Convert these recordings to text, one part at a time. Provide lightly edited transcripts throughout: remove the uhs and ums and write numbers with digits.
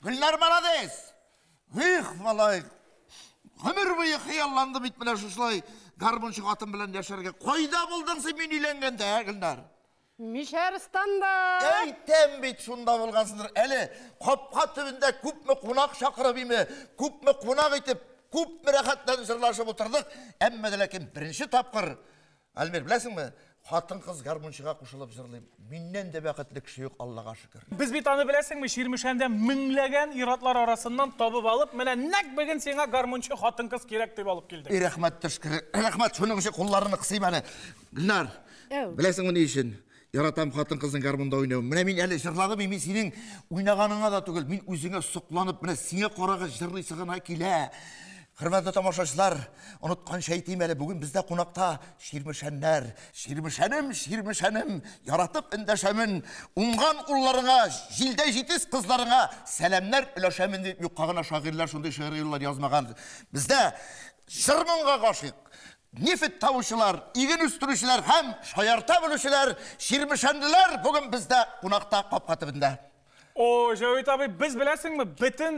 Гөлнар, молодец! Их, малай, гомер буе хыялландым бит менә шушылай гармунчы хатын белән яшәргә. Кайда булдың син мин өйләнгәндә, ә, Гөлнар? Мишәрстанда. Әйтәм бит, шунда булгансыңдыр. Әле капка төбендә күпме кунак чакырып име, күпме кунак итеп, күпме рәхәтләнеп җырлашып утырдык. Әмма дә ләкин беренче тапкыр, Альмир, беләсеңме, хатын-кыз гармунчыга кушылып җырлый. Миннән дә бәхетле кеше юк, Аллага шөкер. Без бит аны беләсеңме, Чирмешәндә меңләгән ир-атлар арасыннан табып алып, менә нәкъ бүген сиңа гармунчы хатын-кыз кирәк дип алып килдек. И рәхмәт төшкере, рәхмәт, шуның өчен кулларымны кысыйм әле. Гөлнар, беләсеңме ни өчен? Яратам хатын-кызның гармунда уйнавын. Менә мин әле җырладым, мин синең уйнаганыңа да түгел, мин үзеңә сокланып, менә сиңа карагач җырлыйсы гына килә. Хөрмәтле тамашачылар, онытканча әйтим әле, бүген бездә кунакта Чирмешәннәр. Чирмешәнем, Чирмешәнем, яратып эндәшәмен, уңган улларыңа, җилдәй җитез кызларыңа сәламнәр өләшәмен дип юкка гына шагыйрьләр шундый шигъри юллар язмаган. Бездә җыр-моңга гашыйк, нефть табучылар, иген үстерүчеләр һәм шаярта белүчеләр, чирмешәнлеләр бүген бездә кунакта капка төбендә. О, Җәвит абый, без беләсеңме, бөтен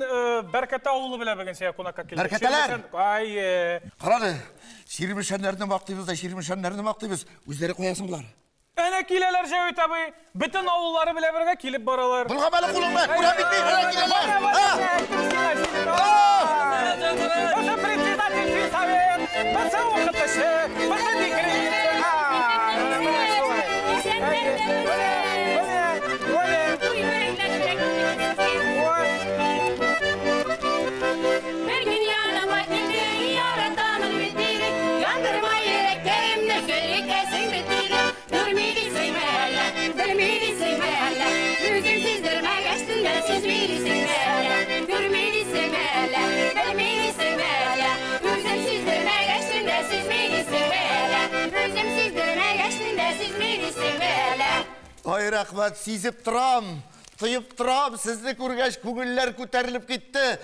Бәркәтә авылы белән бүген сиңа кунакка килдек. Бәркәтәләр! Әйе. Карале, чирмешәннәрне мактыйбыз да чирмешәннәрне мактыйбыз. Үзләре кая соң болар? Әнә киләләр, Җәвит абый. Бөтен авыллары белән бергә килеп баралар. Болгама әле кулыңны, күрәм бит мин, әнә киләләр. Берсе председатель сельсовет, берсе укытучы, берсе декретница. Менә шулай. Менә, менә, Бер gün yanıma geldi, yaratamın bitiri. Yandırma yüreklerimde sürüklesin bitiri. Durmayı hele, durmayı hele. Yüzüm sizdirme geçtin de siz bilirsin hele. Durmayı hele, durmayı hele. Yüzüm sizdirme geçtin de siz bilirsin hele. Yüzüm sizdirme geçtin de siz bilirsin hele. Ай, рәхмәт, сизеп торам, тоеп торам, сезне күргәч күңелләр күтәрелеп китте.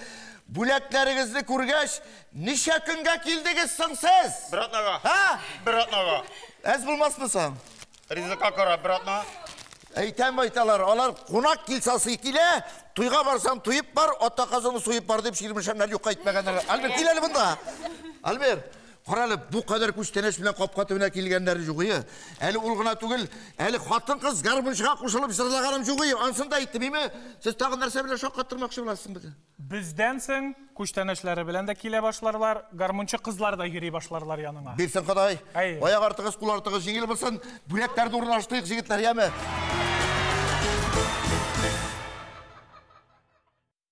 Бүләкләрегезне күргәч, ничә көнгә килдегез соң сез? Бер атнага. Һа? Бер атнага. Әз булмасмы соң? Ризыкка карап, бер атна. Әйтәм әйтәләр, алар кунак килсә сый килә, туйга барсаң туеп бар, ата казаны суеп бар дип чирмешәннәр юкка әйтмәгәннәр. Альбер, кил әле монда. Альбер, кара әле, бу кадәр күчтәнәч белән капка төбенә килгәннәре юк ие. Әле ул гына түгел, әле хатын-кыз гармунчыга кушылып җырлаганым юк ие. Ансын да әйттем, име? Сез тагын нәрсә белән шаккаттырмакчы буласыз безне? Бездән соң күчтәнәчләре белән дә килә башларлар, гармунчы кызлар да йөри башларлар яныңа. Бирсен Ходай. Аяк артыгыз, кул артыгыз җиңел булсын. Бүләкләрне урнаштырыйк, җегетләр, яме.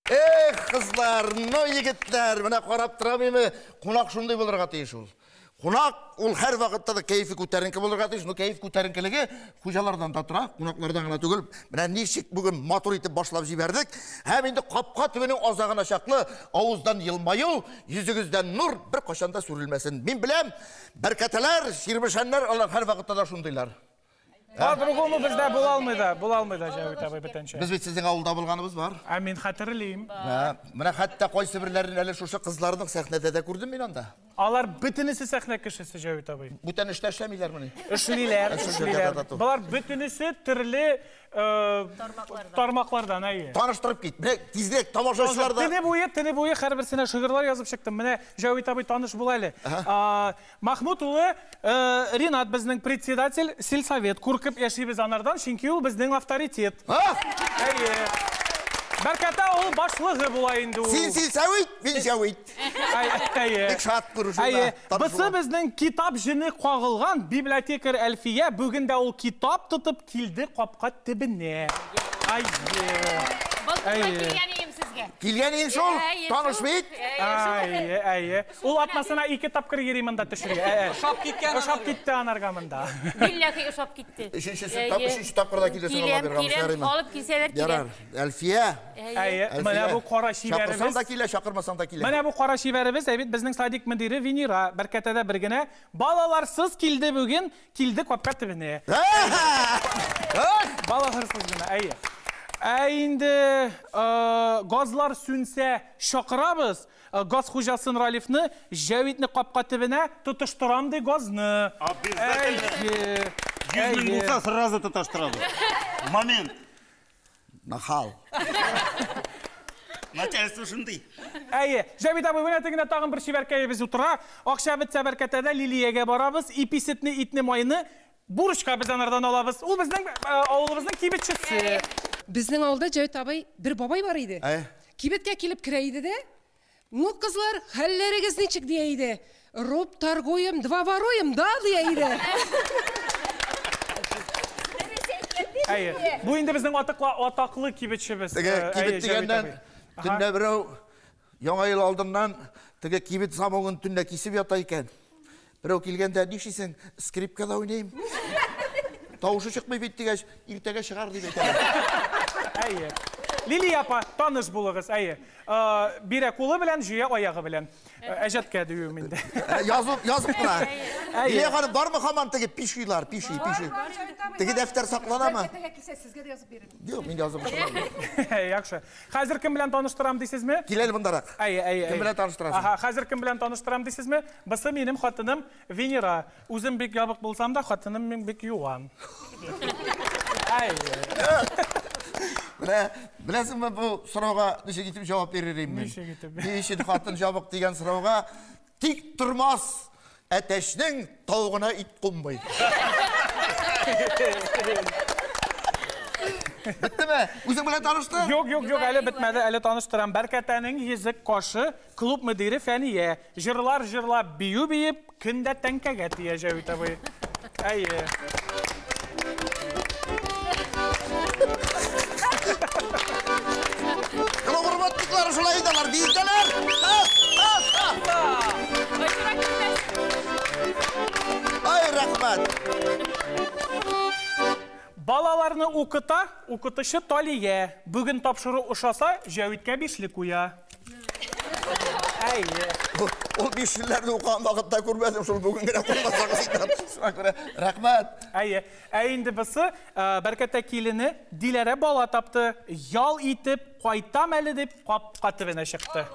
Эх, кызлар, ну егетләр, менә карап торам име, кунак шундый булырга тиеш ул. Кунак ул һәр вакытта да кәефе күтәренке булырга тиеш. Ну кәеф күтәренкелеге хуҗалардан да тора, кунаклардан гына түгел. Менә ничек бүген матур итеп башлап җибәрдек. Һәм инде капка төбенең азагына чаклы авыздан елмаю, йөзегездән нур бер кашан да сүрелмәсен. Мин беләм, бәркәтәләр, чирмешәннәр алар һәр вакытта да шундыйлар. По-другому бездә була алмый да, була алмый да, Җәвит абый, бөтенчә. Без бит сезнең авылда булганыбыз бар. Ә мин хәтерлим. Менә хәтта кайсы берләрен әле шушы кызларның сәхнәдә дә күрдем мин анда. Алар бөтенесе сәхнә кешесе, Җәвит абый. Бүтән эштә эшләмиләрмени? Эшлиләр, эшлиләр. Болар бөтенесе төрле тармаклардан, әйе. Таныштырып кит. Менә тизрәк тамашачылар да. Төне буе, төне буе һәрберсенә шигырьләр язып чыктым. Менә Җәвит абый таныш була әле. Махмут улы Ринат безнең председатель сельсовет. Куркып яшибез анардан, чөнки ул безнең авторитет. Әйе. Бәркәтә ул башлыгы була инде ул. Син сельсовет, мин Җәвит. Әйе. Бик шат күрешүгә. Әйе. Бусы безнең китап җене кагылган библиотекарь Әлфия. Бүген дә ул китап тотып килде капка төбенә. Әйе. Балконга килгән идем сезгә. Килгән идең шул, таныш бит. Әйе, әйе. Ул атнасына 2 тапкыр йөри монда төшергә. Ошап киткән. Ошап китте анарга монда. Билләхи ошап китте. Өченче тапкыр да киләсең, Алла биргән Киләм, алып килсәләр киләм. Ярар. Әлфия. Әйе, менә бу кара чибәребез. Чакырсаң да килә, чакырмасаң да килә. Менә бу кара чибәребез, ә бит безнең садик мөдире Венера. Бәркәтәдә бер генә балаларсыз килде бүген, килде капка төбенә. Балаларсыз гына, әйе. Ә инде газлар сүнсә чакырабыз. Газ хуҗасын Ралифны, Җәвитне капка төбенә тотыштырам ди газны. Әйе. 100 мең булса сразу тоташтырабыз. Момент. Нахал. Начальство шундый. Әйе, Җәвит абый, менә тегендә тагын бер чибәркәебез утыра. Акча бетсә Бәркәтәдә Лилиягә барабыз. Ипи, сөтне, итне, майны бурычка без анардан алабыз. Ул безнең авылыбызның кибетчесе. Безнең авылда Җәвит абый бер бабай бар иде. Кибеткә килеп керә иде дә, "Ну, кызлар, хәлләрегез ничек?" дия иде. "Роб торгуем, два воруем, да?" дия иде. Әйе. Бу инде безнең атаклы кибетчебез. Теге кибет дигәннән, төнлә берәү Яңа ел алдыннан теге кибет замогын төнлә кисеп ята икән. Берәү килгәндә, нишлисең? Скрипкада уйныйм. Тавышы чыкмый бит дигәч, иртәгә чыгар дип әйтәләр. Әйе. Лилия апа, таныш булыгыз, әйе. Бирә кулы белән, җыя аягы белән. Әҗәткә диюем инде. Язып, язып кына. Лилия ханым, бармы һаман теге пишилар, пиши, пиши. Теге дәфтәр сакланамы? Бәркәтәгә килсә, сезгә дә язып бирермен. Юк, мин язып утырмам. Яхшы. Хәзер кем белән таныштырам дисезме? Кил әле мондарак. Әйе, әйе. Кем белән таныштырасың? Ага, хәзер кем белән таныштырам дисезме? Бусы минем хатыным Венера. Үзем бик ябык булсам да, хатыным мин бик юан. Әйе. Менә, беләсеңме, бу сорауга ничек итеп җавап бирер идем мин? Ничек итеп? Ни өчен хатын җабык дигән сорауга тик тормас әтәчнең тавыгына ит кунмый. Беттеме? Үзең белән таныштың? Юк, юк, юк, әле бетмәде, әле таныштырам. Бәркәтәнең йөзек кашы, клуб мөдире Фәния. Җырлар җырлап, бию биеп, көн дә тәңкәгә тия Җәвит абый. Әйе. Клуб работниклары шулай итәләр, биетәләр. Ай, рәхмәт. Балаларны укыта, укытучы Талия. Бүген тапшыру ошаса, Җәвиткә бишле куя. Әйе. Ул бишлеләрне укыган вакытта күрмәдем, шул бүген генә куймасагыз икән. Шуңа күрә рәхмәт. Әйе. Ә инде бусы, Бәркәтә килене Диләрә бала тапты. Ял итеп кайтам әле дип капка төбенә чыкты.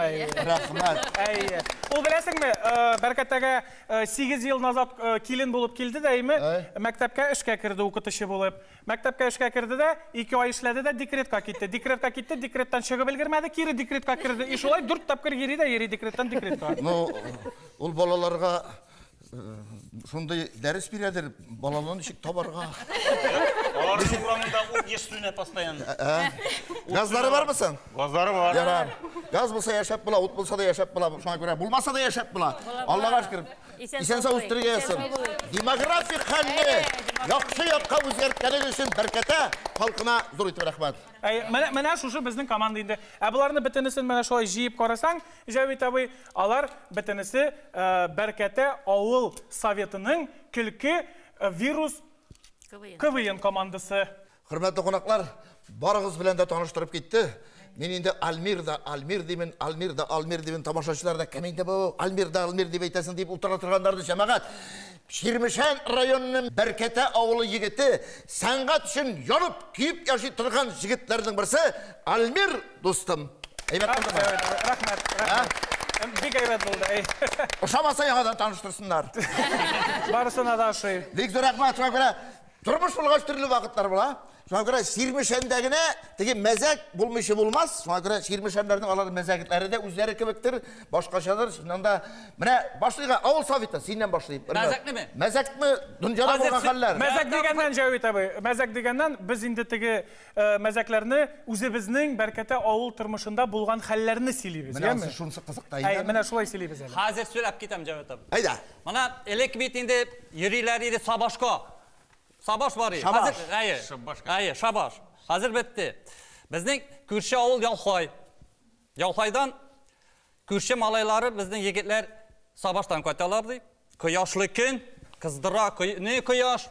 Әйе. Рәхмәт. Әйе. Ул беләсеңме, Бәркәтәгә 8 ел назад килен булып килде дә, әйме, мәктәпкә эшкә керде укытучы булып. Мәктәпкә эшкә керде дә, 2 ай эшләде дә декретка китте. Декретка китте, декреттан чыгып өлгермәде, кире декретка керде. И шулай 4 тапкыр йөри дә йөри декреттан декретка. Ну, ул балаларга шундый дәрес бирәдер, балаларны ничек табарга. Аларның урамында ут еш сүнә постоянно. Газлары бармы соң? Газлары бар. Ярар. Газ булса яшәп була, ут булса да яшәп була. Шуңа күрә булмаса да яшәп була. Аллага шөкер. Исән сау үстерергә язсын. Демографик хәлне яхшы якка үзгәрткәнегез өчен Бәркәтә халкына зур итеп рәхмәт. Әй, менә шушы безнең команда инде. Ә боларны бөтенесен менә шулай җыеп карасаң, Җәвит абый, алар бөтенесе Бәркәтә авыл советының көлке вирус КВН командасы. Хөрмәтле кунаклар, барыгыз белән дә таныштырып китте. Мин инде Альмир да Альмир димен, Альмир да Альмир димен, тамашачылар да кем инде бу Альмир да Альмир дип әйтәсең дип утыра торганнарды җәмәгать. Чирмешән районының Бәркәтә авылы егете, сәнгать өчен янып, көеп яши торган җегетләрнең берсе Альмир дустым. Әйбәт булдымы? Рәхмәт, рәхмәт. Бик әйбәт булды. Ошамаса яңадан таныштырсыннар. Барысына да ошый. Бик зур рәхмәт, шуңа күрә тормыш булгач төрле вакытлар була. Шуңа күрә Чирмешәндә генә теге мәзәк булмыйча булмас. Шуңа күрә Чирмешәннәрнең алар мәзәкләре дә үзләре кебектер, башкачадыр. Чыннан да менә башлыйк, авыл советы синнән башлыйм. Мәзәкнеме? Мәзәкме? Дөньяда булган хәлләр. Мәзәк дигәннән, Җәвит абый, мәзәк дигәннән без инде теге мәзәкләрне үзебезнең Бәркәтә авыл тормышында булган хәлләрне сөйлибез, Менә ансы шунысы кызык та инде. Менә шулай сөйлибез әле. Хәзер сөйләп китәм, Җәвит абый. Әйдә. Менә элек бит инде йөриләр иде Сабашка. Сабаш бар иде. Шабаш. Әйе. Әйе, шабаш. Хәзер бетте. Безнең күрше авыл Ялхай. Ялхайдан күрше малайлары, безнең егетләр Сабаштан кайталар ди. Кояшлы көн, кыздыра, не кояш.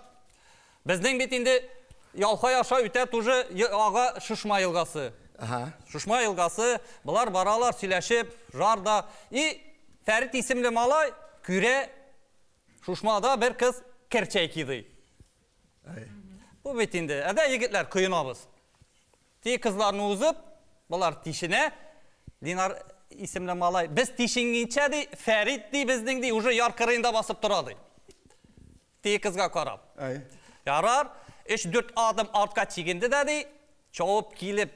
Безнең бит инде Ялхай аша үтә тоже ага Шушма елгасы. Шушма елгасы, болар баралар, сөйләшеп, жарда. И Фәрит исемле малай күрә Шушмада бер кыз керчәй киде. Бу бит инде. Әдә егетләр коенабыз. Ти кызларны узып, болар тишенә. Динар исемле малай, без тишенгенчә ди, Фәрит ди безнең ди, уже яр кырыенда басып тора ди. Ти кызга карап. Ярар, 3-4 адым артка чигенде дә ди, чабып килеп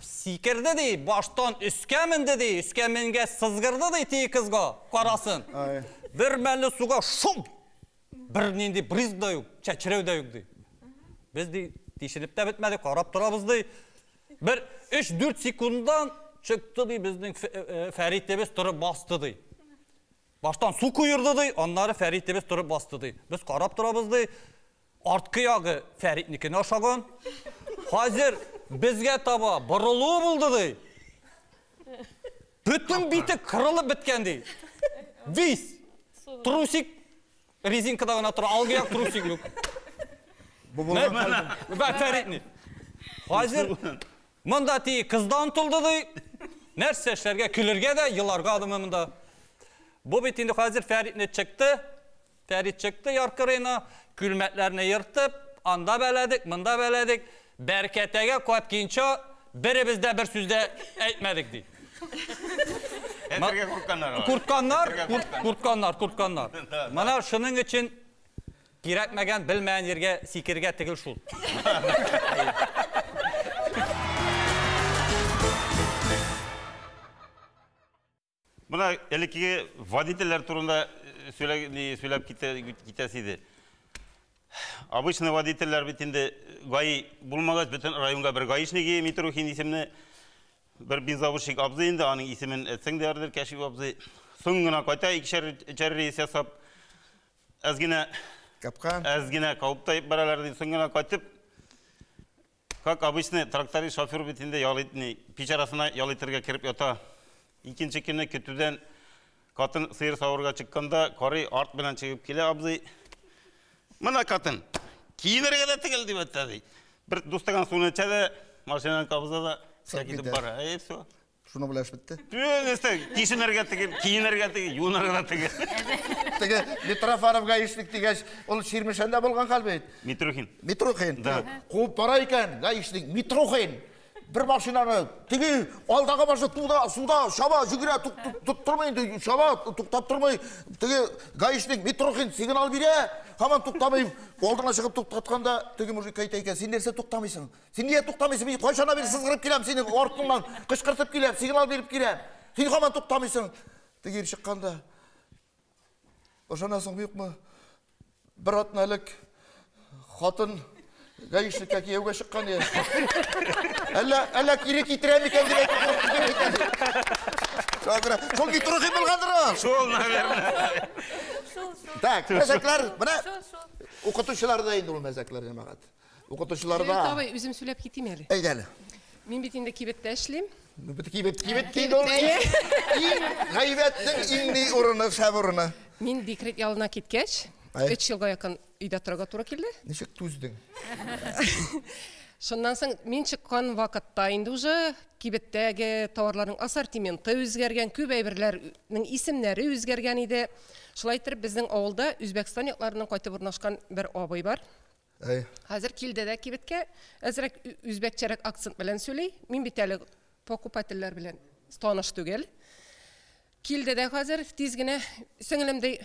Сикерде ди, баштан өскә менде ди, өскә менгәч сызгырды ди теге кызга, карасын. Бер мәлне суга шум! Бер нинди брызг да юк, чәчрәү дә юк ди. Без ди тишелеп тә бетмәдек, карап торабыз ди. Бер 3-4 секунддан чыкты ди безнең Фәритебез торып басты ди. Баштан су куерды ди, аннары Фәритебез торып басты ди. Без карап торабыз ди. Арткы ягы Фәритнекенә ошаган. Хәзер безгә таба борылуы булды ди. Бөтен бите кырылып беткән ди. Вис. Трусик резинкада гына тора, алгы як трусик юк. Бу булган хәл. Фәритне. Хәзер монда ти кыздан тулды ди. Нәрсә эшләргә, көлергә дә, еларга адымы монда. Бу бит инде хәзер Фәритне чыкты. Фәрит чыкты яр кырыена, күлмәкләрне ертып, анда бәләдек, монда бәләдек. Бәркәтәгә кайтканча беребез дә бер сүз дә әйтмәдек ди. Әйтергә куркканнар. Куркканнар, куркканнар, куркканнар. Менә шуның өчен кирәкмәгән, белмәгән җиргә сикергә тегел шул. Менә элеккеге водительләр турында сөйләп китәсе иде. Обычный водительләр бит инде ГАИ булмагач, бөтен районга бер гаишник Митрохин исемле бер бензовозчик абзый инде, аның исемен әйтсәң дә ярдыр, Кәшиф абзый. Соң гына кайта, икешәр рейс ясап, әз генә капкан, әз генә кабып та баралар ди, соң гына кайтып, как обычный тракторист шофер бит инде ял итми, пич арасына ял итәргә кереп ята. Икенче көнне көтүдән катын сыер савырга чыкканда, карый арт белән чыгып килә абзый. Мына катын, киенергә дә тегел дип әйтә ди. Бер дустаган суны эчә дә, машинаны кабыза да, китеп бара. Әй, все. Шуны белән эш бетте. Нәрсә, киенергә тегел, киенергә тегел, юынырга да тегел. Теге Митрофанов гаишник дигәч, ул Чирмешәндә булган хәл бит. Митрохин. Митрохин. Да. Куып бара икән, гаишник Митрохин. Бер машинаны теге алдагы машина туда, суда чаба, жүгерә, тоттырмый инде, чаба, туктап тормый. Теге гаишник Митрохин сигнал бирә, һаман туктамый. Алдына чыгып туктатканда теге мужик әйтә икән, син нәрсә туктамыйсың? Син нигә туктамыйсың? Мин кайчан бер сызгырып киләм, синең артыңнан кычкыртып киләм, сигнал биреп киләм. Син һаман туктамыйсың. Теге ир чыкканда, ышанасың юкмы? Бер атна элек хатын гаишниккә кияүгә чыккан иде. Әллә кире китерә микән дип әйтеп. Шул Митрохин булгандыр ул. Шул, наверное. Так, мәзәкләр, менә укытучылар да инде ул мәзәкләр, җәмәгать. Укытучылар да. Абый, үзем сөйләп китим әле. Әйдә әле. Мин бит инде кибеттә эшлим. Кибет, кибет инде ул. Иң гайбәтнең иң ни урыны, шәп урыны. Мин декрет ялына киткәч, 3 елга якын өйдә торырга туры килде. Ничек түздең? Шуннан соң мин чыккан вакытта инде уже кибеттәге товарларның ассортименты үзгәргән, күп әйберләрнең исемнәре үзгәргән иде. Шулай итеп безнең авылда Үзбәкстан якларыннан кайтып урнашкан бер абый бар. Хәзер килде дә кибеткә, әзрәк үзбәкчәрәк акцент белән сөйли. Мин бит әле покупательләр белән таныш түгел. Килде дә хәзер тиз генә сеңлем ди,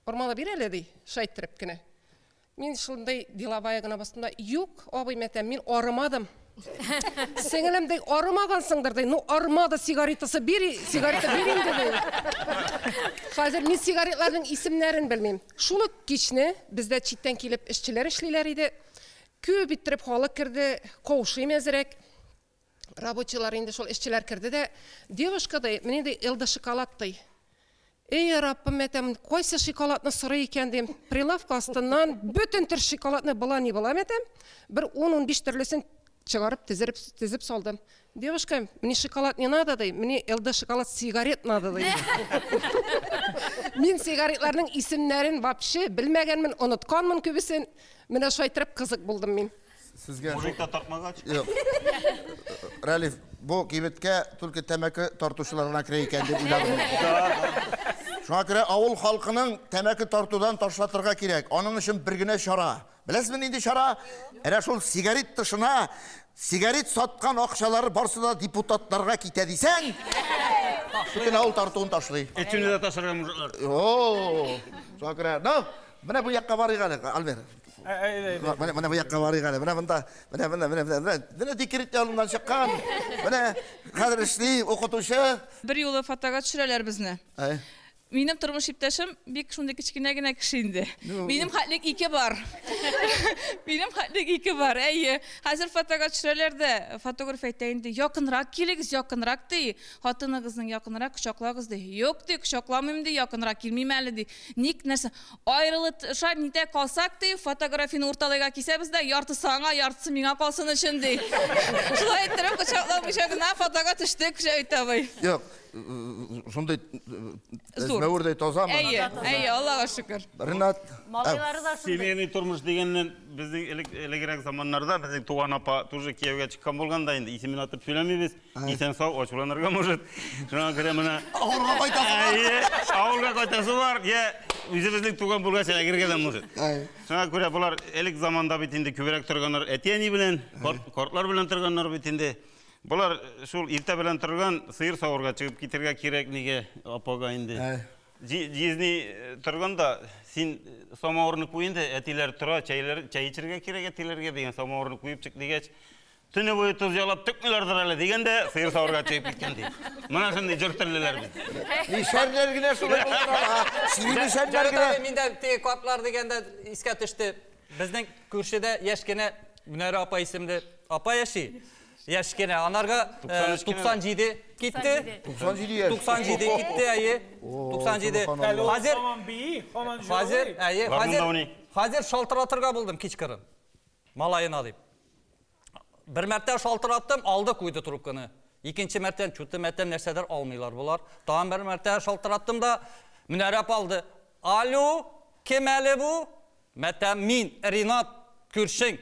ормалы бир әле ди, шайтырып кенә. Мин шундай деловая гына бастым да, юк, абый, мәтәм, мин арымадым. Сеңлем ди, арымагансыңдыр ди, ну армада сигаретасы бир, сигарета бир инде ди. Хәзер мин сигаретларның исемнәрен белмим. Шул ук кичне бездә читтән килеп эшчеләр эшлиләр иде. Күп иттереп халык керде, каушыйм әзрәк. Рабочилар инде шул эшчеләр керде дә, девушка ди, менә ди, элда шоколад ди. Эй, Раббым, мәтәм, кайсы шоколадны сорый икән дим. Прилавка астыннан бөтен төр шоколадны була ни була, мәтәм. Бер 10-15 төрлесен чыгарып тезеп салдым. Девушка, мне шоколад не надо, ди, мне ЛД шоколад сигарет надо, ди. Мин сигаретларның исемнәрен вообще белмәгәнмен, онытканмын күбесен. Менә шулай итеп кызык булдым мин. Сезгә Мужик та тартмагач? Юк. Ралиф, бу кибеткә только тәмәке тартучылар гына керә икән дип уйладым. Шуңа күрә авыл халкының тәмәке тартудан ташлатырга кирәк. Аның өчен бер генә чара. Беләсезме нинди чара? Әнә шул сигарет тышына сигарет саткан акчалары барсы да депутатларга китә дисәң, бөтен авыл тартуын ташлый. Эчүне дә ташларга мужиклар. О, шуңа күрә, ну, менә бу якка барыйк әле, Альбер. Менә менә бу якка барыйк әле. Менә монда, менә менә менә менә менә декрет ялыннан чыккан. Менә хәзер эшли, укытучы. Бер юлы фотога төшерәләр безне. Минем тормыш иптәшем бик шундый кечкенә генә кеше инде. Минем хәтлек ике бар. Минем хәтлек ике бар, әйе. Хәзер фотога төшерәләр дә, фотограф әйтә инде, якынрак килегез, якынрак ди. Хатыныгызның якынрак кочаклагыз ди. Юк ди, кочакламыйм ди, якынрак килмим әле ди. Ник нәрсә? Аерылыша нитә калсак ди, фотографияне урталайга кисәбез дә, яртысы аңа, яртысы миңа калсын өчен ди. Шулай иттереп кочакламыйча гына фотога төштек, Җәвит абый. Юк, шундый әзмәвердәй тазамы? Әйе, әйе, Аллага шөкер. Ренат. Малайлары да шундый. Семейный тормыш дигәннән безнең элек элегрәк заманнарда безнең туган апа тоже кияүгә чыккан булган да инде исемен атып сөйләмибез. Исән сау ачуланырга может. Шуңа күрә менә авылга кайтасы бар. Әйе, авылга кайтасы бар. Я үзебезнең туган булгач эләгергә дә может. Шуңа күрә болар элек заманда бит инде күбрәк торганнар әти-әни белән, картлар белән торганнар бит инде. Болар шул иртә белән торган сыер савырга чыгып китергә кирәк нигә апага инде. Җизни торганда син самавырны куй инде, әтиләр тора, чәйләр, чәй эчәргә кирәк әтиләргә дигән самавырны куеп чык дигәч, төне буе тоз ялап түкмиләрдер әле дигәндә сыер савырга чыгып киткән ди. Менә шундый җор теллеләр бит. Мишәрләр генә шулай булдыра. Мишәрләр генә. Мин дә теге картлар дигәндә искә төште. Безнең күршедә яшь кенә Мөнәрә апа исемле апа яши. Яшь кенә, анарга 97 китте. 97 яшь. 97 китте, әйе. 97. Хәзер хәзер, әйе, хәзер хәзер шалтыратырга булдым кичкырын. Малаена дип. Бер мәртә шалтыраттым, алды куйды трубканы. Икенче мәртән чуты мәртән нәрсәдер алмыйлар болар. Тагын бер мәртә шалтыраттым да, Мөнәрә апа алды. Алло, кем әле бу? Мәтәм мин, Ринат, күршең,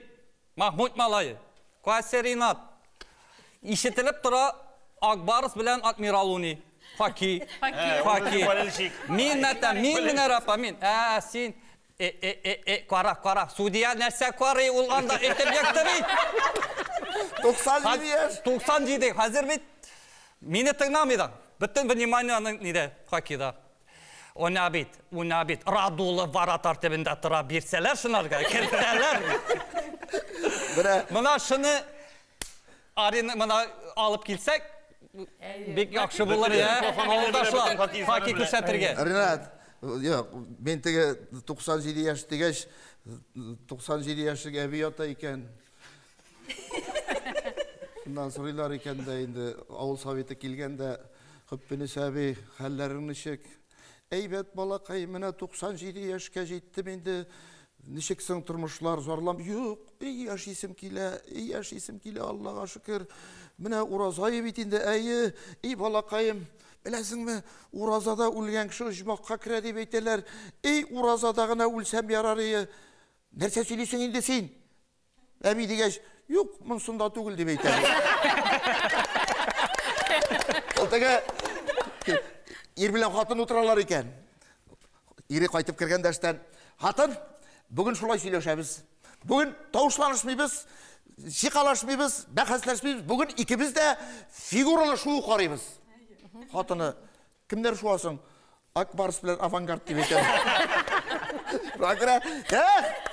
Махмуд малае. Кайсы Ринат? Ишетелеп тора Акбарс белән Адмирал уйный. Хоккей. Хоккей. Мин мәтәм, мин Мөнәрә апа, мин. Ә, син э, кара, кара. Судья нәрсә карый, ул анда әйтеп якты бит. 97 яшь. 97. Хәзер бит мине тыңламый да. Бөтен внимание аның нидә, хоккейда. Уйна бит, уйна бит. Радулы вратарь төбендә тора бирсәләр шунарга, кертәләр. Менә Менә шуны арена менә алып килсәк, бик яхшы булыр, я. Авылдашлар, хоккей күрсәтергә. Ренат, юк, мин теге 97 яшь дигәч, 97 яшьлек әби ята икән. Шуннан сорыйлар икән дә инде, авыл советы килгәндә, Хөппенис әби, хәлләрең ничек? Әйбәт, балакай, менә 97 яшькә җиттем инде. Ничек соң тормышлар, зарлам? Юк, эй, яшисем килә, эй, яшисем килә, Аллага шөкер. Менә ураза бит инде, әйе, эй, балакаем, беләсеңме, уразада үлгән кеше оҗмахка керә дип әйтәләр. Эй, уразада гына үлсәм ярар ие. Нәрсә сөйлисең инде син? Әби дигәч, юк, монсында түгел дип әйтә. Ул теге ир белән хатын утыралар икән. Ире кайтып кергән дәштән, хатын, бүген шулай сөйләшәбез. Бүген тавышланышмыйбыз, чикалашмыйбыз, бәхәсләшмибез. Бүген икебез дә фигуралы шуу карыйбыз. Хатыны, кемнәр шуасың? Акбарс белән Авангард дип әйтә. Шуңа күрә, эх!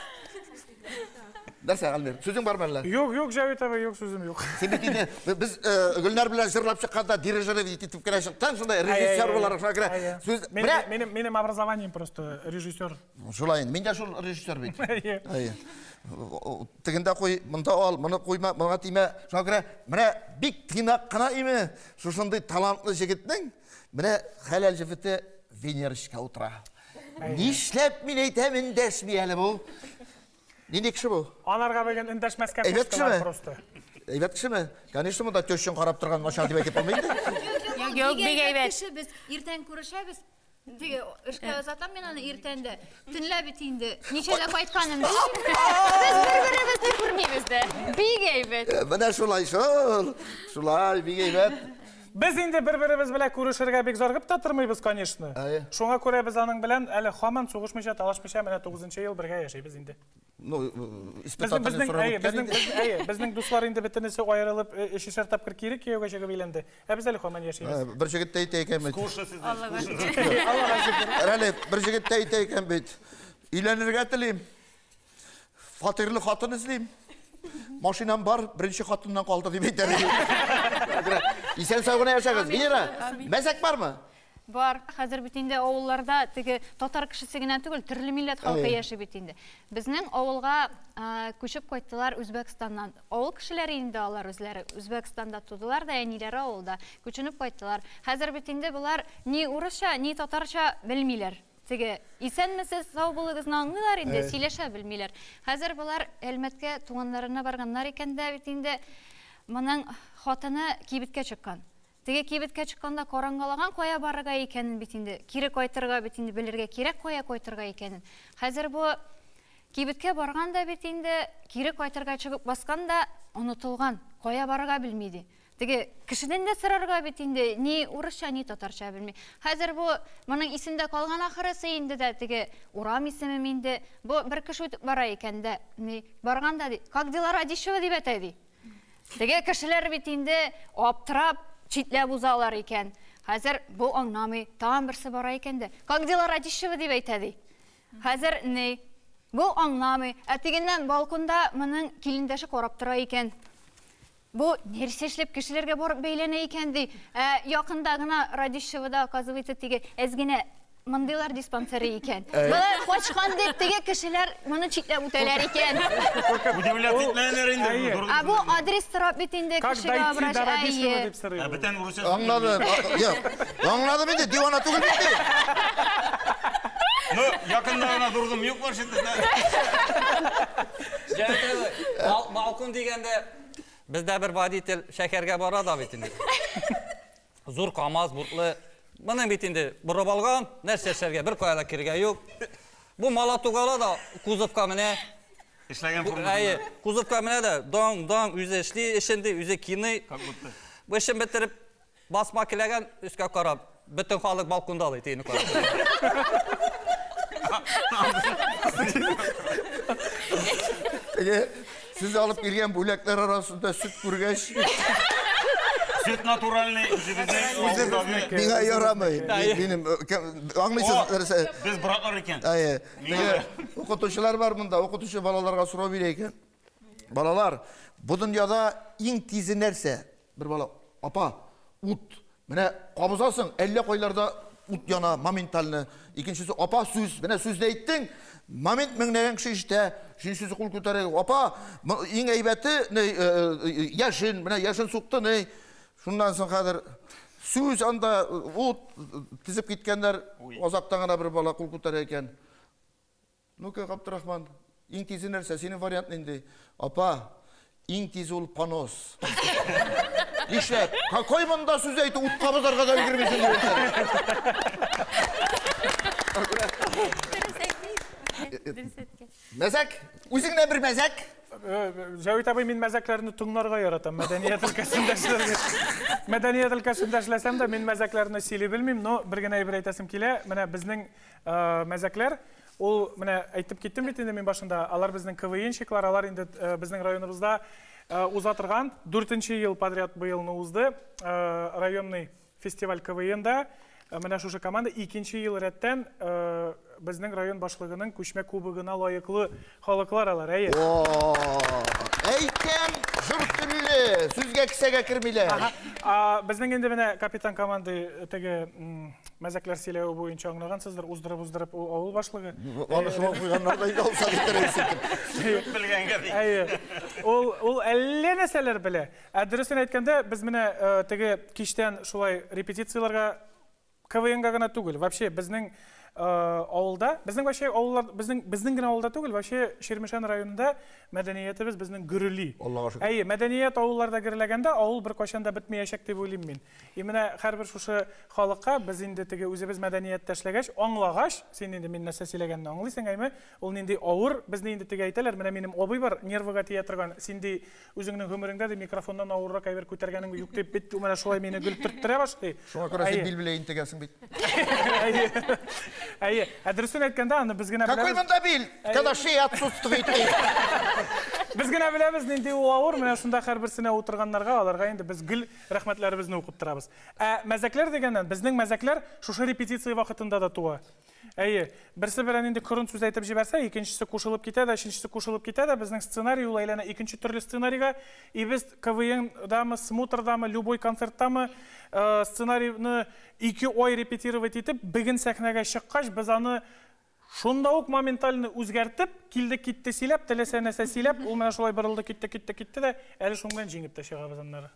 Нәрсә, Альмир, сүзең бармы әллә? Юк, юк, Җәвит абый, юк, сүзем юк. Син бит инде без Гөлнар белән җырлап чыкканда дирижер итеп кенә чыктың, шунда режиссер буларак шуңа күрә сүз менә Минем образованием просто режиссер. Шулай инде. Мин дә шул режиссер бит. Әйе. Тегендә куй, монда ал, моны куйма, моңа тимә. Шуңа күрә менә бик тыйнак кына име шушындый талантлы җегетнең менә хәләл җефете Венерочка утыра. Нишләп мин әйтәм, эндәшми әле бу? Нинди кеше бу? Анарга бүген эндәшмәскә куштылар просто. Әйбәт кешеме? Конечно, монда тещен карап торган начар дип әйтеп булмый инде. Юк, юк, бик әйбәт кеше. Без иртән күрешәбез. Теге эшкә озатам мин аны иртән дә. Төнлә бит инде. Ничәдә кайтканын белмим. Без бер-беребезне күрмибез дә. Бик әйбәт. Менә шулай шул. Шулай, бик әйбәт. Без инде бер-беребез белән күрешергә бик зарыгып та тормыйбыз, конечно. Шуңа күрә без аның белән әле һаман сугышмыйча, талашмыйча менә 9 ел бергә яшибез инде. Ну, испытательный срок үткән инде. Әйе, безнең дуслар инде бөтенесе аерылып, өчешәр тапкыр кире кияүгә чыгып өйләнде. Ә без әле һаман яшибез. Бер җегет тә әйтә икән бит. Скучно сезне, скучно. Аллага шөкер. Әле бер җегет тә әйтә икән бит. Өйләнергә телим. Фатирлы хатын эзлим. Машинам бар, беренче хатыннан калды дип әйтә. Исән сау гына яшәгез. Венера, мәзәк бармы? Бар. Хәзер бит инде авылларда теге татар кешесе генә түгел, төрле милләт халкы яши бит инде. Безнең авылга күчеп кайттылар Үзбәкстаннан. Авыл кешеләре инде алар үзләре. Үзбәкстанда тудылар да, әниләре авылда. Күченеп кайттылар. Хәзер бит инде болар ни урысча, ни татарча белмиләр. Теге исәнмесез, сау булыгызны аңлыйлар инде, сөйләшә белмиләр. Хәзер болар Әлмәткә туганнарына барганнар икән дә бит инде моның хатыны кибеткә чыккан. Теге кибеткә чыкканда караңгылаган кая барырга икәнен бит инде, кире кайтырга бит инде белергә кирәк кая кайтырга икәнен. Хәзер бу кибеткә барган да бит инде, кире кайтырга чыгып баскан да онытылган, кая барырга белми ди. Теге кешедән дә сорарга бит инде, ни урысча, ни татарча белми. Хәзер бу моның исендә калган ахырысы инде дә теге урам исеме инде. Бу бер кеше үтеп бара икән дә, ни барган да ди, как дела Радищева дип әйтә ди. Теге кешеләр бит инде аптырап читләп узалар икән. Хәзер бу аңламый, тагын берсе бара икән дә, как дела Радищева дип әйтә ди. Хәзер ни? Бу аңламый. Ә тегеннән балконда моның килендәше карап тора икән. Бу нәрсә эшләп кешеләргә барып бәйләнә икән ди. Ә якында гына Радищевода, оказывается, теге әз генә мондыйлар диспансеры икән. Болар качкан дип теге кешеләр моны читләп үтәләр икән. Удивлять итмәгәннәр инде. Ә бу адрес сорап бит инде кешегә обращ. Ә бүтән урысча Аңладым. Юк. Аңладым инде, дивана түгел бит. Ну, якында гына дурдым, юк вообще. Балкон дигәндә бездә бер водитель шәһәргә бара да бит инде. Зур КАМАЗ буртлы. Моның бит инде борып алган, нәрсә эшләргә, бер кая да керергә юк. Бу мала тугала да кузовка менә. Эшләгән форма. Әйе, кузовка менә дә даң-даң үзе эшли, эшен ди, үзе киный. Как будто. Бу эшен бетереп басма киләгән, өскә карап, бөтен халык балконда ди, тиене карап. Теге сез алып килгән бүләкләр арасында сөт күргәч, Сөт натуральный, үзебезнең. Миңа ярамый. Минем аңлыйсыз нәрсә? Без браклар икән. Әйе. Теге укытучылар бар монда, укытучы балаларга сорау бирә икән. Балалар, бу дөньяда иң тизе нәрсә? Бер бала, апа, ут. Менә кабызасың, әллә кайларда ут яна моментально. Икенчесе, апа, сүз. Менә сүзне әйттең, момент меңләгән кеше ишетә. Өченчесе кул күтәрә. Апа, иң әйбәте, яшен, менә яшен сукты, ни. Шуннан соң хәзер сүз анда ут тизеп киткәннәр, азактан гына бер бала кул күтәрә икән. Ну-ка, Габдрахман, иң тизе нәрсә? Синең вариант нинди? Апа, иң тизе ул понос. Нишләп? Какой монда сүз әйтү, ут кабызарга да өлгермисең дип әйтә. Мәзәк? Үзеңнән бер мәзәк? Җәвит абый, мин мәзәкләрне тыңларга яратам. Мәдәният өлкәсендә эшләргә. Мәдәният өлкәсендә эшләсәм дә, мин мәзәкләрне сөйли белмим, но бер генә әйбер әйтәсем килә. Менә безнең мәзәкләр, ул менә әйтеп киттем бит инде мин башында, алар безнең КВНщиклар, алар инде безнең районыбызда уза торган 4нче ел подряд быелны узды районный фестиваль КВНда. Менә шушы команда 2нче ел рәттән безнең район башлыгының күчмә кубогына лаеклы халыклар алар, әйе. Әйтәм, җыр телле, сүзгә кесәгә кермиләр. Безнең инде менә капитан команды теге мәзәкләр сөйләве буенча аңлагансыздыр, уздырып-уздырып ул авыл башлыгы. Аны шуңа куйганнар да инде алса бетерәсең. Белгәнгә бит. Әйе. Ул әллә нәрсәләр белә. Ә дөресен әйткәндә, без менә теге кичтән шулай репетицияләргә КВНга гына түгел, вообще безнең авылда, безнең вообще авыллар, безнең генә авылда түгел, вообще Чирмешән районында мәдәниятебез безнең гөрели. Аллага шөкер. Әйе, мәдәният авылларда гөрләгәндә авыл бер кайчан да бетмәячәк дип уйлыйм мин. И менә һәрбер шушы халыкка без инде теге үзебез мәдәнияттә эшләгәч, аңлагач, син инде мин нәрсә сөйләгәнне аңлыйсың, әйме? Ул нинди авыр, безне инде теге әйтәләр, менә минем абый бар, нервыга тия торган, син ди үзеңнең гомереңдә ди микрофоннан авыррак әйбер күтәргәнең юк дип бит менә шулай мине гөлтерттерә башлый. Шуңа күрә син бил белән интегәсең бит. Әйе. Әйе. Ә дөресен әйткәндә, аны без генә Какой беләбез. монда бил? Когда шея отсутствует. Без генә беләбез нинди ул авыр, менә шунда һәрберсенә утырганнарга, аларга инде без гел рәхмәтләребезне укып торабыз. Ә мәзәкләр дигәннән, безнең мәзәкләр шушы репетиция вакытында да туа. Әйе, берсе белән инде кырын сүз әйтеп җибәрсә, икенчесе кушылып китә дә, өченчесе кушылып китә дә, безнең сценарий ул әйләнә икенче төрле сценарийга. И без КВНдамы, смотрдамы, любой концерттамы сценарийны 2 ай репетировать итеп, бүген сәхнәгә чыккач, без аны шунда ук моментально үзгәртеп, килде китте сөйләп, теләсә нәрсә сөйләп, ул менә шулай борылды, китте, китте, китте дә, әле шуның белән җиңеп тә чыгабыз аннары.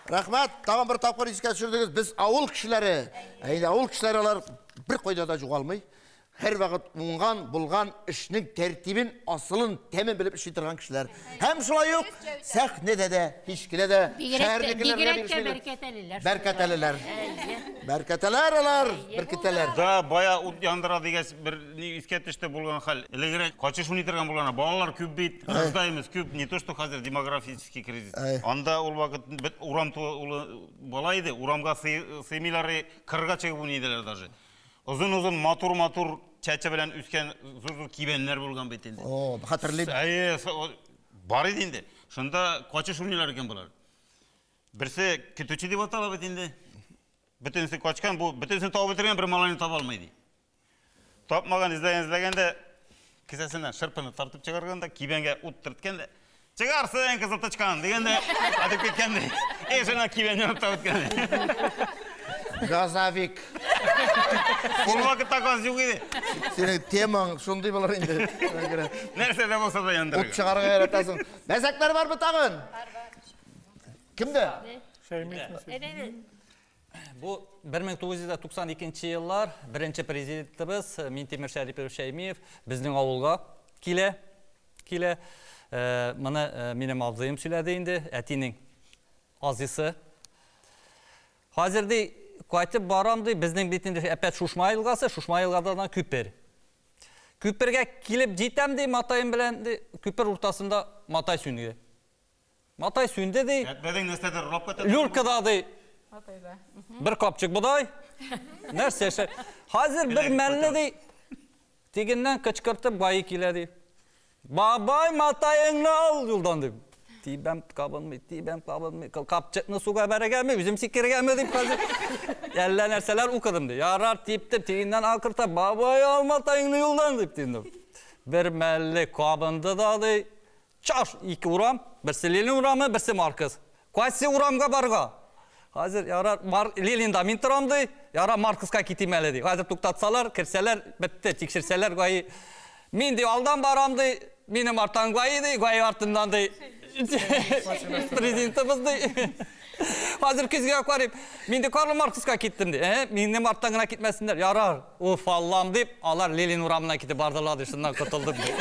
Рәхмәт, тагын бер тапкыр искә төшердегез. Без авыл кешеләре. Ә инде авыл кешеләре алар бер кайда да югалмый. Һәр вакыт уңган, булган эшнең тәртибен, асылын, тәмен белеп эшли торган кешеләр. Һәм шулай ук сәхнәдә дә, һич кенә дә шәһәрнекеләргә бирешмиләр. Бәркәтәлеләр. Бәркәтәләр алар, беркетәләр. Да, бая ут яндыра дигәч, бер ни искә төште булган хәл. Элегрәк качыш уйный торган булган. Балалар күп бит, рождаемость күп, не то что хәзер демографический кризис. Анда ул вакыт бит урам тулы бала иде, урамга сыймыйлар, кырга чыгып уйный иделәр даже. Озын-озын, матур-матур чәчә белән үскән зур-зур кибәннәр булган бит инде. О, хәтерлим. Әйе, бар иде инде. Шунда качыш уйныйлар икән болар. Берсе көтүче дип атала бит инде. Бөтенесе качкан, бу бөтенесен табып бетергән, бер малайны таба алмый ди. Тапмаган, эзләгән, эзләгән дә кесәсеннән шырпыны тартып чыгарган да, кибәнгә ут төрткән дә, чыгарсың, кызыл тычкан дигән дә, атып киткән ди. Эй, шуннан кибән янып табып киткән. Газовик. Ул вакытта газ юк иде. Синең темаң шундый булыр инде. Нәрсә дә булса да яндырырга. Ут чыгарырга яратасың. Мәзәкләр бармы тагын? Бар, бар. Кемдә? Шәймиев. Бу 1992 еллар беренче президентыбыз Минтимер Шәрипович Шәймиев безнең авылга килә. Килә. Моны минем абзыем сөйләде инде, әтинең азисы. Хәзер ди, кайтып барам ди, безнең бит инде әпәт Шушма елгасы, Шушма елгадан күпер. Күпергә килеп җитәм ди, матаем белән ди, күпер уртасында матай сүнде. Матай сүнде ди. Әтбәдең нәрсәдер урап китә. Люлькада ди. Матайда. Бер капчык бодай. Нәрсә эше? Хәзер бер мәлле ди. Тегеннән кычкыртып бай килә ди. Бабай, матаеңны ал юлдан дип. Тибәм кабынмый, тибәм кабынмый. Капчыкны суга бәрергәме, үзем сикергәме дип хәзер. Әллә нәрсәләр укыдым ди. Ярар, типтем, тегеннән акырта, бабай, ал матаеңны юлдан дип тиндем. Бер мәлле кабынды да ди. Чаш, ике урам, берсе Ленин урамы, берсе Маркс. Кайсы урамга барга? Хәзер ярар, Ленинда мин торам ди, ярар Маркска китим әле ди. Хәзер туктатсалар, керсәләр, бетте, тикшерсәләр, гаи. Мин ди алдан барам ди, минем арттан гаи ди, гаи артыннан ди. Президентыбыз ди. Хәзер күзгә карыйм, мин ди Карл Маркска киттем ди. Минем арттан гына китмәсеннәр. Ярар, уф Аллам дип, алар Ленин урамына китеп бардылар ди, шуннан котылдым ди.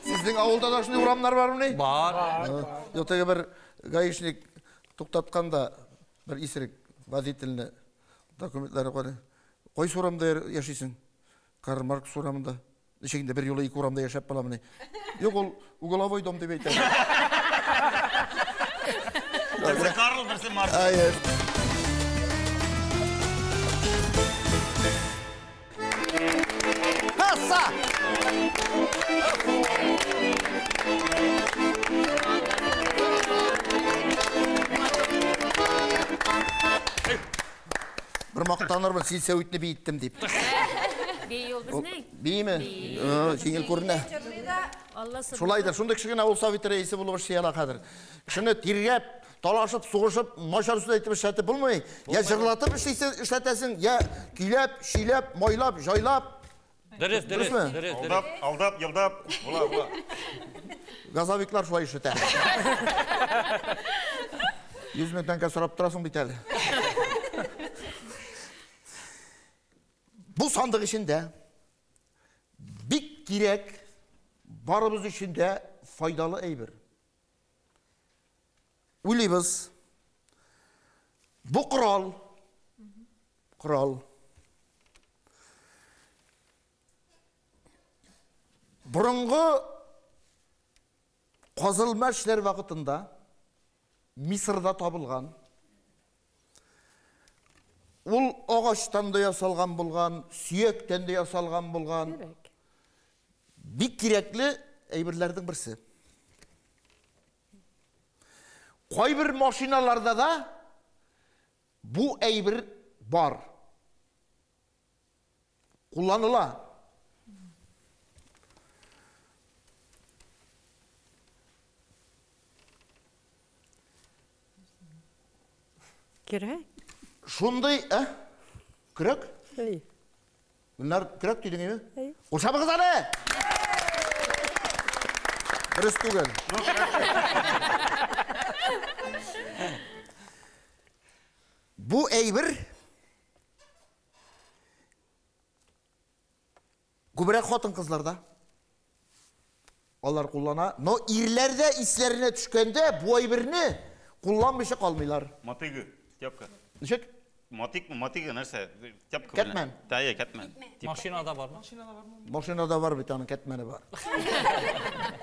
Сезнең авылда да шундый урамнар бармыни? Бар. Юк, теге бер гаишник туктаткан да бер исерек водительне документлары карый. Кайсы урамда яшисең? Карл Маркс урамында. Ничек инде бер юлы ике урамда яшәп буламыни? Юк, ул угловой дом дип әйтә. Берсе Карл, берсе Маркс. Әйе. Хаса! Бер мактанырмын, син сәүитне биеттем дип. Бии ул безнең. Бииме? Җиңел күренә. Шулай да, шундый кеше генә ул совет рәисе булып эшли ала хәзер. Кешене тиргәп, талашып, сугышып, начар сүз әйтеп эшләтеп булмый. Я җырлатып эшләтәсең, я көйләп, шөйләп, майлап, җайлап. Дөрес, дөрес, дөрес. Алдап, алдап, елдап, була, була. Газовиклар шулай эшләтә. 100 мең тәңкә сорап торасың бит әле. Бу сандык эчендә бик кирәк, барыбыз өчен дә файдалы әйбер. Уйлыйбыз. Бу корал. Корал. Борынгы казылма эшләр вакытында Мисырда табылган. Ул агачтан да ясалган булган, сөяктән дә ясалган булган. Бик кирәкле әйберләрнең берсе. Кайбер машиналарда да бу әйбер бар. Кулланыла. Кирәк. Шундый, ә? Көрәк? Әй. Гөлнар, көрәк дидең, әйме? Әй. Кушабыгыз әле! Дөрес түгел. Бу әйбер күбрәк хатын-кызларда. Алар куллана, но ирләр дә исләренә төшкәндә бу әйберне кулланмыйча калмыйлар. Мотыгы, тяпка. Ничек? Мотик, мотыга нәрсә? Тяпка. Кәтмән. Тәйе, кәтмән. Машинада бармы? Машинада бар бит, аның кәтмәне бар.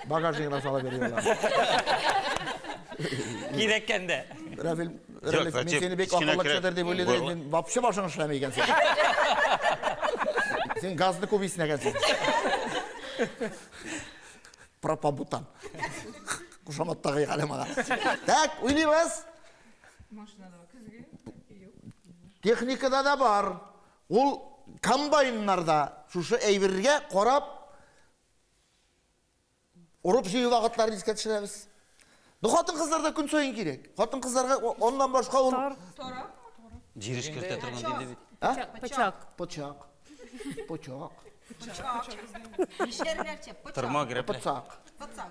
Багажнигына сала бирәләр. Кирәккәндә. Равил, Равил, мин сине бик акыллы кешедер дип уйлыйм, мин вообще башың эшләми икәнсең. Син газны күп иснәгәнсең. Пропабутан. Кушамат тагы әле мага. Так, уйлыйбыз. Машинада көзге. Техникада да бар. Ул комбайннарда шушы әйбергә карап урып җыю вакытларын искә төшерәбез. Ну, хатын-кызларда көн саен кирәк. Хатын-кызларга аннан башка ул... Җир эшкәртә торган диде бит. Пычак. Пычак. Пычак. Тырма грәпле. Пычак. Пычак.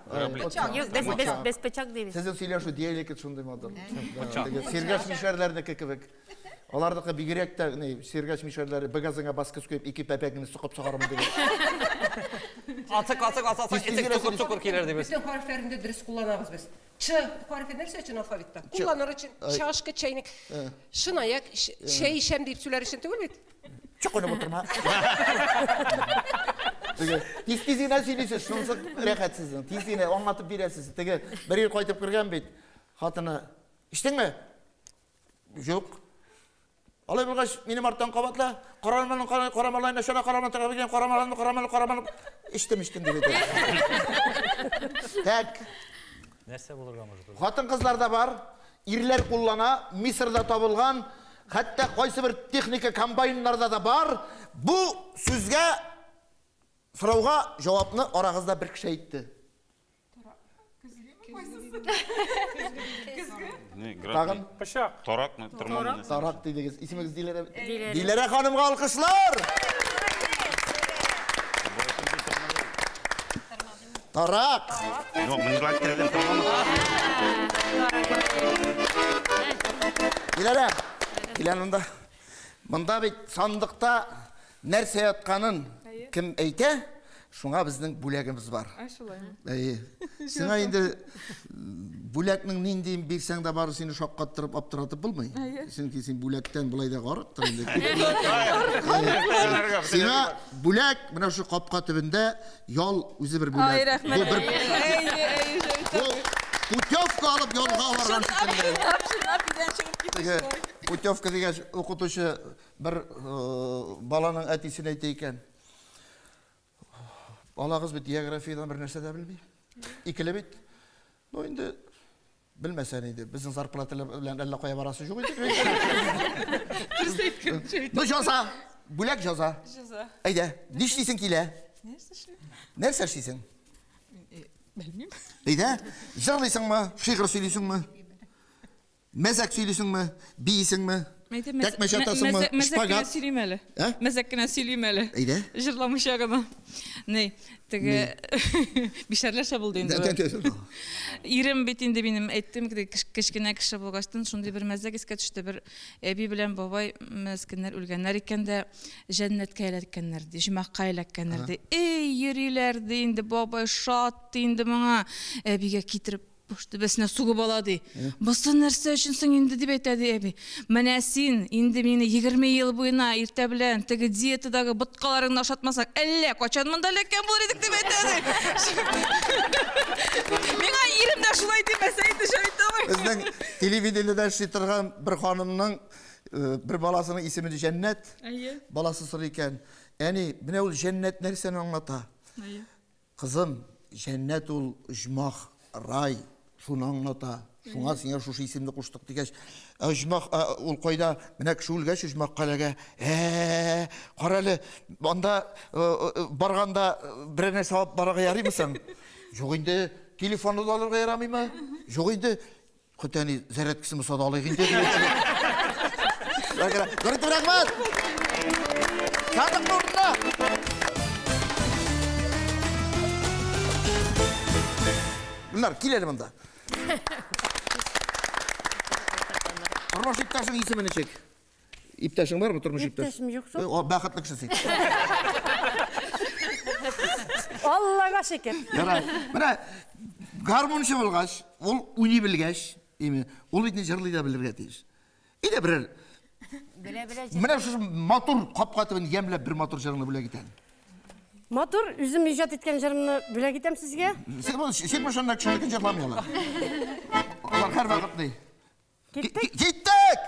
Юк, без пычак дибез. Сезнең сөйләшү диалекты шундый матур. Сергаш мишәрләрнеке кебек. Алардыкы бигрәк тә, Сергаш мишәрләре бегазыңа баскыч куеп, ике пәпәкне соқып чыгармын дигән. Ацык, ацык, ацык, итек чукыр-чукыр килер дибез. Бөтен хәрефләрне дә дөрес кулланабыз без. Ч хәрефе нәрсә өчен алфавитта? Кулланыр өчен чашка, чәйнек, шынаяк, чәй эчәм дип сөйләр өчен түгел бит. Чокынып утырма. Теге тиз-тиз генә сөйлисез, шунысы рәхәт сезнең. Тиз генә аңлатып бирәсез. Теге бер ир кайтып кергән бит. Хатыны, "Эчтеңме?" Юк. Алай булгач, минем арттан кабатла. Карамалын, карамалын, чана карамалын, карамалын, карамалын, карамалын, карамалын. Эчтем, эчтем дип әйтә. Так. Нәрсә булырга может? Хатын-кызлар да бар, ирләр куллана, Мисырда табылган, хәтта кайсы бер техника комбайннарда да бар. Бу сүзгә сорауга җавапны арагызда бер кеше әйтте. Тагын? Пычак. Таракмы? Тырмамы? Тарак дидегез. Исемегез Диләрә? Диләрә ханымга алкышлар! Тарак! Юк, мин әйттердем, тырмамы? Диләрә, килә монда. Монда бит сандыкта нәрсә ятканын кем әйтә, шуңа безнең бүләгебез бар. Ай, шулаймы? Әйе. Сиңа инде бүләкнең ниндиен бирсәң дә бары сине шаккаттырып, аптыратып булмый. Чөнки син бүләктән болай да гарыктыр инде. Сиңа бүләк менә шу капка төбендә ял үзе бер бүләк. Ай, рәхмәт. Бу путевка алып ялга барган шикелле. Путевка дигәч, укытучы бер баланың әтисенә әйтә икән. Балагыз бит географиядан бер нәрсә дә белми. Икеле бит. Ну инде белмәсән инде, безнең зарплата белән әллә кая барасы юк инде. Ну җаза, бүләк җаза. Җаза. Әйдә, нишлисең килә? Нәрсә эшлим? Нәрсә эшлисең? Белмим. Әйдә, җырлыйсыңмы, шигырь сөйлисеңме? Мәзәк сөйлисеңме, биисеңме? Тәкмәч атасыңмы? Мәзәк кенә Шпагат. сөйлим әле. Ә? Мәзәк кенә сөйлим әле. Әйдә. Җырламыйча гына. Ни, теге бишәрләрчә булды инде. Ирем бит инде минем әйттем, кечкенә кеше булгачтын шундый бер мәзәк искә төште. Бер әби белән бабай мескеннәр үлгәннәр икән дә җәннәткә эләккәннәр ди, җомакка эләккәннәр ди. Эй, йөриләр ди инде, бабай шат ди инде моңа. Әбигә китереп баш түбәсенә сугып ала ди. Бусы нәрсә өчен соң инде дип әйтә ди әби. Менә син инде мине 20 ел буена иртә белән теге диетадагы боткаларыңны ашатмасаң, әллә кайчан монда эләккән булыр идек дип әйтә ди. Миңа ирем дә шулай димәсә инде, Җәвит абый. Безнең телевидениедә эшли торган бер ханымның бер баласының исеме Җәннәт. Баласы сорый икән: "Әни, менә ул җәннәт нәрсәне аңлата?" Кызым, җәннәт ул оҗмах, рай, шуны аңлата. Шуңа сиңа шушы исемне куштык дигәч, оҗмах ул кайда? Менә кеше үлгәч оҗмахка эләгә. Кара әле, анда барганда берәр нәрсә алып барырга ярыймы соң? Юк инде, телефонны да алырга ярамыймы? Юк инде, хөтәни зарядкасын булса да алыйк инде. Рәхмәт! Сандык урынына! Гөлнар, кил әле монда. Тормыш иптәшең исеме ничек? Иптәшең бармы, тормыш иптәш? Иптәшем юк шул. Бәхетле кеше син. Аллага шөкер. Ярар. Менә гармунчы булгач, ул уйный белгәч, ул бит җырлый да белергә тиеш. Әйдә берәр. Белә-белә. Менә шушы матур капка төбен ямьләп бер матур җырыңны бүләк итәм. Матур, үзем иҗат иткән җырымны бүләк итәм сезгә. Син башында кешелекен җырламый алар. Алар һәрвакыт ни? Киттек. Киттек!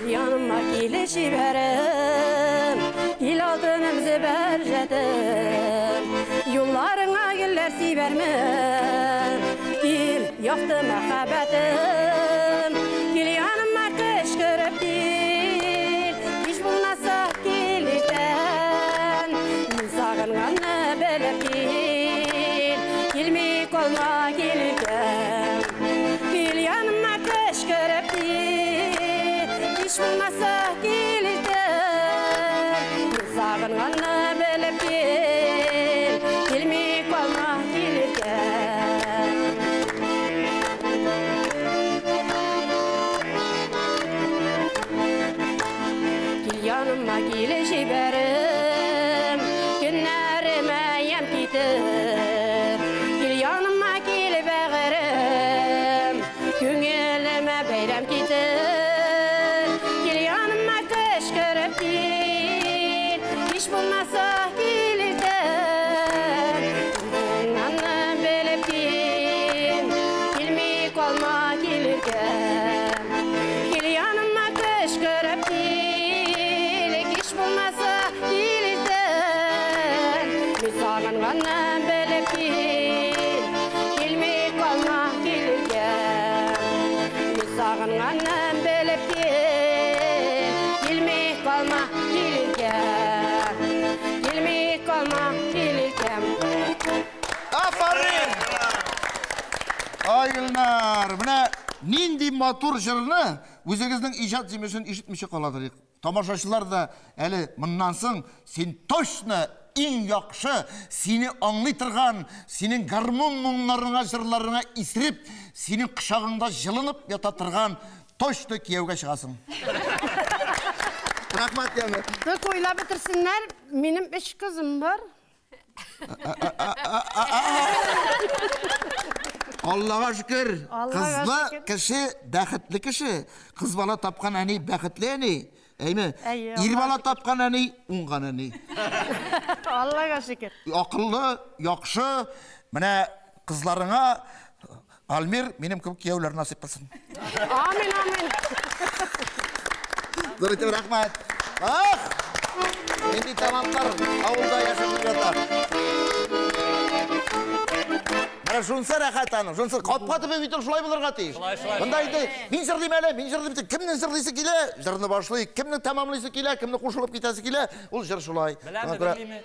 Yanıma келеші бәрім, ел алтыным зібәр жетім, юлларыңа гүлләр сибәрмен, кил яқты мәхәббәтем, кил яныма. Кич булмаса кил иртә, мин сагынганны белеп кил, килми калма кил иртә. Кил яныма, кил җибәрем, көннәремә ямь китер. Кил яныма, кил бәгырем, күңелемә бәйрәм китер. Кил яныма, кычкырып кил, кич булмаса кил иртә, сагынганны белеп кил, килми калма кил иртә. Кил яныма, кычкырып кил, кич булмаса кил иртә, мин сагынганны белеп кил, килми калма кил иртә. Мин сагынганны белеп кил, килми калма кил иртә, килми калма кил иртә. Афәрин! Ай, Гөлнар, менә нинди матур җырны үзегезнең иҗат җимешен ишетмичә каладыр. Тамашачылар да әле моннан соң син точно иң яхшы, сине аңлый торган, синең гармун моңнарыңа, җырларыңа исереп, синең кочагыңда җылынып ята торган точно кияүгә чыгасың. Рәхмәт, яме. Тик уйлап бетерсеннәр, минем өч кызым бар. Аллага шөкер, Аллага кызлы шөкер. кеше бәхетле кеше. Кыз бала тапкан әни бәхетле әни. Әйме? Әйе, Ир Аллага бала тапкан әни уңган әни. Аллага шөкер. Акыллы, яхшы. Менә кызларыңа Альмир минем кебек кияүләр насыйп кылсын. Амин, амин. Зур итеп рәхмәт. Ах! Нинди талантлар авылда яшәп ята. Менә шунысы рәхәт аның. Шунысы капка төбе бит ул шулай булырга тиеш. Шулай, шулай. Монда инде мин җырлыйм әле, мин җырлыйм дип кемнең җырлыйсы килә, җырны башлый, кемнең тәмамлыйсы килә, кемнең кушылып китәсе килә, ул җыр шулай. Беләме, Шуңа күрә- белмиме?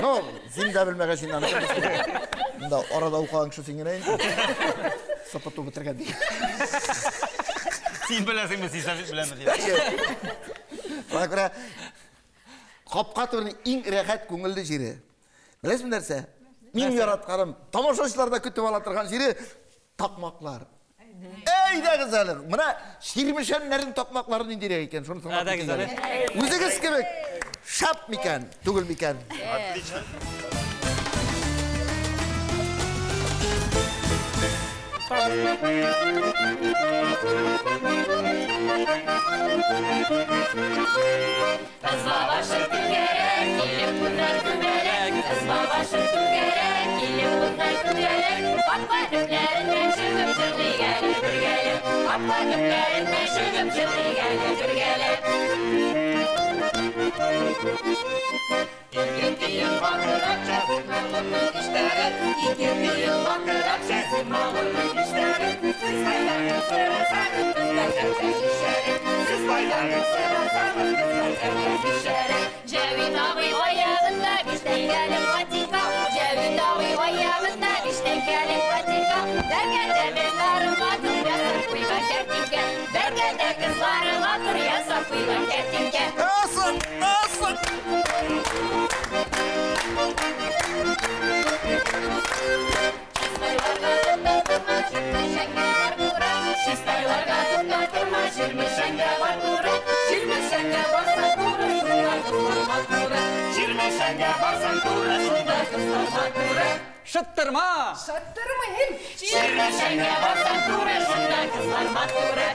Ну, син дә белмәгән син аны. Монда арада укыган кеше син генә инде. Сыпыту бетергән дигән. Син беләсеңме, син беләме дип. Шуңа күрә капка төбенең иң рәхәт күңелле җире. Беләсезме нәрсә? Мин яратканым, тамашачылар да көтеп ала торган җире такмаклар. Әйдәгез әле. Менә Чирмешәннәрнең такмаклары ниндирәк икән, шуны тыңлап Әйдәгез китик әле. әле. Үзегез кебек шәп микән, түгел микән? Отлично. Кызма башы түгәрәк, килеп кунар түгәрәк. Кызма башы түгәрәк, килеп кунар түгәрәк. Капка төпләреннән чыгып җырлыйк әле бергәләп. Капка төпләреннән чыгып җырлыйк әле бергәләп. Ике тиен батырак чәзем малымның ишләре. Ике тиен батырак чәзем малымның ишләре. Сез кайдан сорасагыз, без мәктәптән ишәрек. Сез кайдан сорасагыз, без мәктәптән ишәрек. Җәвит абый аягында биш тәңкәлек ботинка. Җәвит абый аягында биш тәңкәлек ботинка. Бәркәтә кызлары матур ясап куйган кәртинкә. Бәркәтә кызлары матур ясап куйган кәртинкә. Асык, асык. Чистайларга туктатырма, Чирмешәнгә бар туры. Чирмешәнгә барсаң туры, шунда кызлар матуры. Чирмешәнгә барсаң туры, шунда кызлар матуры. Шыттырма! Шаттырмыйм. Чирмешәнгә барсаң туры, шунда кызлар матуры.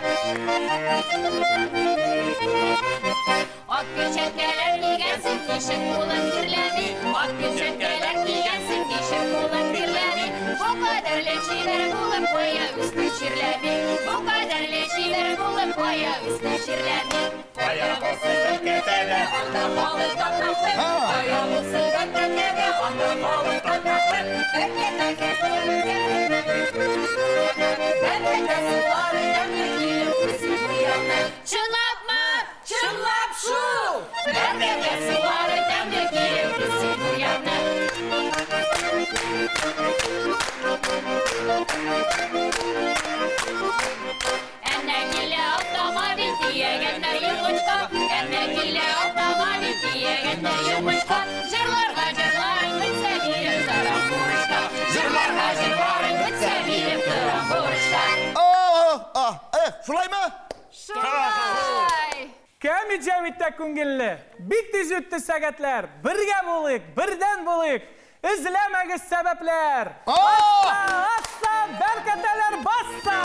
Ак пирчәткәләр кигәнсең, ничек кулың тирләми. Ак пирчәткәләр кигәнсең, ничек кулың тирләми. Бу кадәрле чибәр булып кая үстең чирләми. Бу кадәрле чибәр булып кая үстең чирләми. Кая булсын бәркәтәдә, анда халык такмаклы. Кая булсын бәркәтәдә, анда халык такмаклы. Бәркәтәгә Бәркәтә сулары тәмле килеп үсеп буяны. Чынлапмы? Чынлап шул! Бәркәтә сулары тәмле килеп үсеп буяны. Әнә килә автомобиль, Шулай! Кәмит Җәвиттә күңелле. Бик тиз үтте сәгатьләр. Бергә булыйк, бердән булыйк. Эзләмәгез сәбәпләр. Асса, асса, бәркәтәләр басса!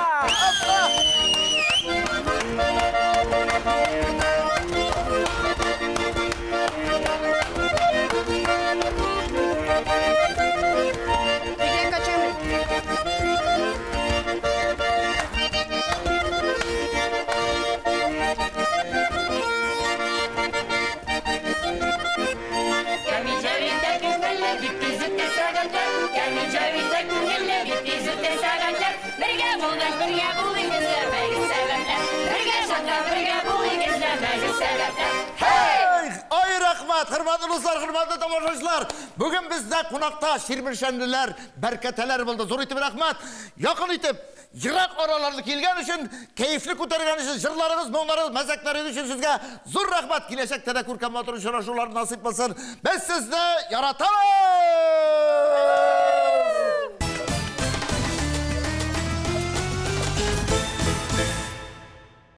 Бергә булдык, бергә булыйк, эзләмәгез сәбәпләр. Бергә чакта бергә булыйк, эзләмәгез сәбәпләр. Hey! Ай, рәхмәт, хөрмәтле дуслар, хөрмәтле тамашачылар. Бүген бездә кунакта чирмешәнлеләр, бәркәтәләр булды. Зур итеп рәхмәт. Якын итеп, ерак араларны килгән өчен, кәефле күтәргән өчен, җырларыгыз, моңнарыгыз, мәзәкләрегез өчен сезгә зур рәхмәт. Киләчәктә дә күркәм матур очрашулар насыйп булсын. Без сезне яратабыз!